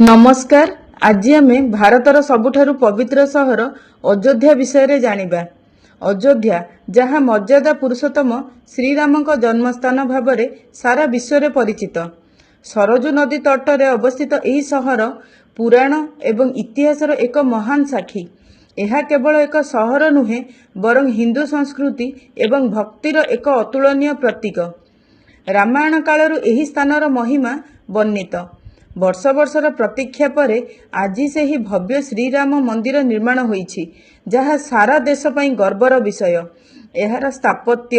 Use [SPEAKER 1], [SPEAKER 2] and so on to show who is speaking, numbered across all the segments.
[SPEAKER 1] ନମସ୍କାର। ଆଜି ଆମେ ଭାରତର ସବୁଠାରୁ ପବିତ୍ର ସହର ଅଯୋଧ୍ୟା ବିଷୟରେ ଜାଣିବା। ଅଯୋଧ୍ୟା, ଯାହା ମର୍ଯ୍ୟାଦା ପୁରୁଷୋତ୍ତମ ଶ୍ରୀରାମଙ୍କ ଜନ୍ମସ୍ଥାନ ଭାବରେ ସାରା ବିଶ୍ୱରେ ପରିଚିତ। ସରଜୁ ନଦୀ ତଟରେ ଅବସ୍ଥିତ ଏହି ସହର ପୁରାଣ ଏବଂ ଇତିହାସର ଏକ ମହାନ ସାକ୍ଷୀ। ଏହା କେବଳ ଏକ ସହର ନୁହେଁ, ବରଂ ହିନ୍ଦୁ ସଂସ୍କୃତି ଏବଂ ଭକ୍ତିର ଏକ ଅତୁଳନୀୟ ପ୍ରତୀକ। ରାମାୟଣ କାଳରୁ ଏହି ସ୍ଥାନର ମହିମା ବର୍ଣ୍ଣିତ। ବର୍ଷ ବର୍ଷର ପ୍ରତୀକ୍ଷା ପରେ ଆଜି ସେହି ଭବ୍ୟ ଶ୍ରୀରାମ ମନ୍ଦିର ନିର୍ମାଣ ହୋଇଛି, ଯାହା ସାରା ଦେଶ ପାଇଁ ଗର୍ବର ବିଷୟ। ଏହାର ସ୍ଥାପତ୍ୟ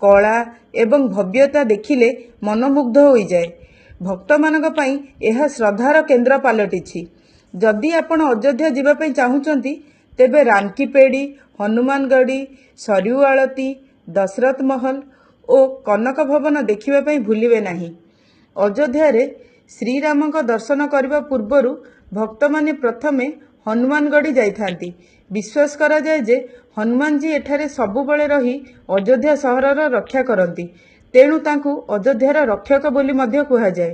[SPEAKER 1] କଳା ଏବଂ ଭବ୍ୟତା ଦେଖିଲେ ମନମୁଗ୍ଧ ହୋଇଯାଏ। ଭକ୍ତମାନଙ୍କ ପାଇଁ ଏହା ଶ୍ରଦ୍ଧାର କେନ୍ଦ୍ର ପାଲଟିଛି। ଯଦି ଆପଣ ଅଯୋଧ୍ୟା ଯିବା ପାଇଁ ଚାହୁଁଛନ୍ତି, ତେବେ ରାମକି ପେଡ଼ି, ହନୁମାନଗଡ଼ି, ସରୟୁ ଆଳତୀ, ଦଶରଥ ମହଲ ଓ କନକ ଭବନ ଦେଖିବା ପାଇଁ ଭୁଲିବେ ନାହିଁ। ଅଯୋଧ୍ୟାରେ ଶ୍ରୀରାମଙ୍କ ଦର୍ଶନ କରିବା ପୂର୍ବରୁ ଭକ୍ତମାନେ ପ୍ରଥମେ ହନୁମାନଗଡ଼ି ଯାଇଥାନ୍ତି। ବିଶ୍ୱାସ କରାଯାଏ ଯେ ହନୁମାନଜୀ ଏଠାରେ ସବୁବେଳେ ରହି ଅଯୋଧ୍ୟା ସହରର ରକ୍ଷା କରନ୍ତି। ତେଣୁ ତାଙ୍କୁ ଅଯୋଧ୍ୟାର ରକ୍ଷକ ବୋଲି ମଧ୍ୟ କୁହାଯାଏ।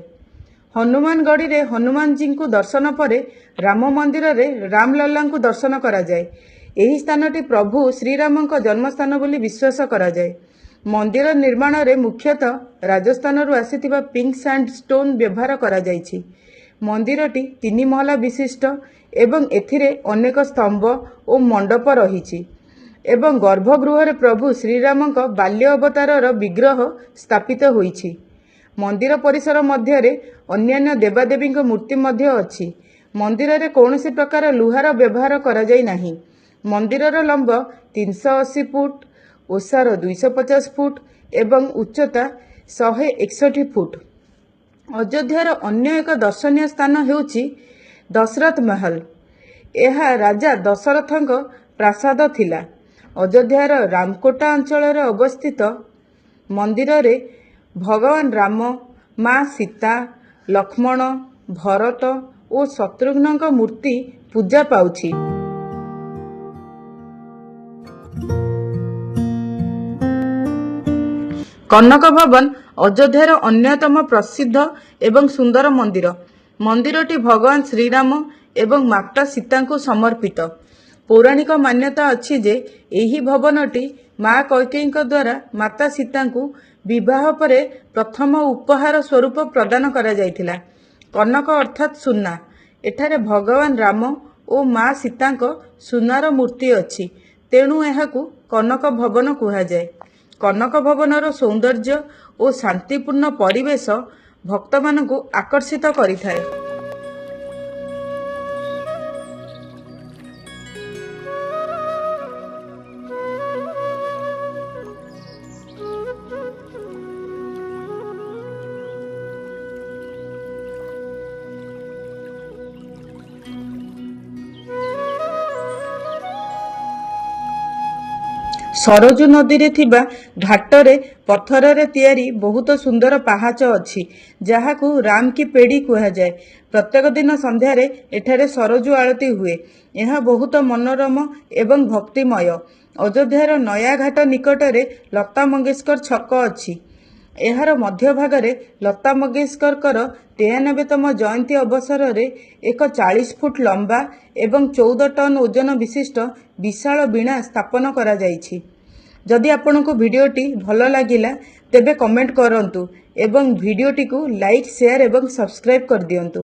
[SPEAKER 1] ହନୁମାନଗଡ଼ିରେ ହନୁମାନଜୀଙ୍କୁ ଦର୍ଶନ ପରେ ରାମ ମନ୍ଦିରରେ ରାମଲଲାଙ୍କୁ ଦର୍ଶନ କରାଯାଏ। ଏହି ସ୍ଥାନଟି ପ୍ରଭୁ ଶ୍ରୀରାମଙ୍କ ଜନ୍ମସ୍ଥାନ ବୋଲି ବିଶ୍ୱାସ କରାଯାଏ। ମନ୍ଦିର ନିର୍ମାଣରେ ମୁଖ୍ୟତଃ ରାଜସ୍ଥାନରୁ ଆସିଥିବା ପିଙ୍କ ସ୍ୟାଣ୍ଡ ଷ୍ଟୋନ୍ ବ୍ୟବହାର କରାଯାଇଛି। ମନ୍ଦିରଟି ତିନି ମହଲା ବିଶିଷ୍ଟ ଏବଂ ଏଥିରେ ଅନେକ ସ୍ତମ୍ଭ ଓ ମଣ୍ଡପ ରହିଛି ଏବଂ ଗର୍ଭଗୃହରେ ପ୍ରଭୁ ଶ୍ରୀରାମଙ୍କ ବାଲ୍ୟ ଅବତାରର ବିଗ୍ରହ ସ୍ଥାପିତ ହୋଇଛି। ମନ୍ଦିର ପରିସର ମଧ୍ୟରେ ଅନ୍ୟାନ୍ୟ ଦେବାଦେବୀଙ୍କ ମୂର୍ତ୍ତି ମଧ୍ୟ ଅଛି। ମନ୍ଦିରରେ କୌଣସି ପ୍ରକାର ଲୁହାର ବ୍ୟବହାର କରାଯାଇ ନାହିଁ। ମନ୍ଦିରର ଲମ୍ବ 380 ଫୁଟ, ଓସାର 250 ଫୁଟ ଏବଂ ଉଚ୍ଚତା 161 ଫୁଟ। ଅଯୋଧ୍ୟାର ଅନ୍ୟ ଏକ ଦର୍ଶନୀୟ ସ୍ଥାନ ହେଉଛି ଦଶରଥ ମହଲ। ଏହା ରାଜା ଦଶରଥଙ୍କ ପ୍ରାସାଦ ଥିଲା। ଅଯୋଧ୍ୟାର ରାମକୋଟା ଅଞ୍ଚଳରେ ଅବସ୍ଥିତ ମନ୍ଦିରରେ ଭଗବାନ ରାମ, ମା ସୀତା, ଲକ୍ଷ୍ମଣ, ଭରତ ଓ ଶତ୍ରୁଘ୍ନଙ୍କ ମୂର୍ତ୍ତି ପୂଜା ପାଉଛି। କନକ ଭବନ ଅଯୋଧ୍ୟାର ଅନ୍ୟତମ ପ୍ରସିଦ୍ଧ ଏବଂ ସୁନ୍ଦର ମନ୍ଦିର। ମନ୍ଦିରଟି ଭଗବାନ ଶ୍ରୀରାମ ଏବଂ ମାତା ସୀତାଙ୍କୁ ସମର୍ପିତ। ପୌରାଣିକ ମାନ୍ୟତା ଅଛି ଯେ ଏହି ଭବନଟି ମା କୈକେୟୀଙ୍କ ଦ୍ୱାରା ମାତା ସୀତାଙ୍କୁ ବିବାହ ପରେ ପ୍ରଥମ ଉପହାର ସ୍ୱରୂପ ପ୍ରଦାନ କରାଯାଇଥିଲା। କନକ ଅର୍ଥାତ୍ ସୁନା। ଏଠାରେ ଭଗବାନ ରାମ ଓ ମା ସୀତାଙ୍କ ସୁନାର ମୂର୍ତ୍ତି ଅଛି, ତେଣୁ ଏହାକୁ କନକ ଭବନ କୁହାଯାଏ। କନକ ଭବନର ସୌନ୍ଦର୍ଯ୍ୟ ଓ ଶାନ୍ତିପୂର୍ଣ୍ଣ ପରିବେଶ ଭକ୍ତମାନଙ୍କୁ ଆକର୍ଷିତ କରିଥାଏ। ସରଜୁ ନଦୀରେ ଥିବା ଘାଟରେ ପଥରରେ ତିଆରି ବହୁତ ସୁନ୍ଦର ପାହାଚ ଅଛି, ଯାହାକୁ ରାମ କି ପେଡ଼ି କୁହାଯାଏ। ପ୍ରତ୍ୟେକ ଦିନ ସନ୍ଧ୍ୟାରେ ଏଠାରେ ସରଜୁ ଆଳତୀ ହୁଏ। ଏହା ବହୁତ ମନୋରମ ଏବଂ ଭକ୍ତିମୟ। ଅଯୋଧ୍ୟାର ନୟାଘାଟ ନିକଟରେ ଲତା ମଙ୍ଗେଶକର ଛକ ଅଛି। ଏହାର ମଧ୍ୟଭାଗରେ ଲତା ମଙ୍ଗେଶକରଙ୍କର 93ତମ ଜୟନ୍ତୀ ଅବସରରେ ଏକ 40 ଫୁଟ ଲମ୍ବା ଏବଂ 14 ଟନ୍ ଓଜନ ବିଶିଷ୍ଟ ବିଶାଳ ବୀଣା ସ୍ଥାପନ କରାଯାଇଛି। ଯଦି ଆପଣଙ୍କୁ ଭିଡ଼ିଓଟି ଭଲ ଲାଗିଲା, ତେବେ କମେଣ୍ଟ କରନ୍ତୁ ଏବଂ ଭିଡ଼ିଓଟିକୁ ଲାଇକ୍, ସେୟାର ଏବଂ ସବସ୍କ୍ରାଇବ୍ କରିଦିଅନ୍ତୁ।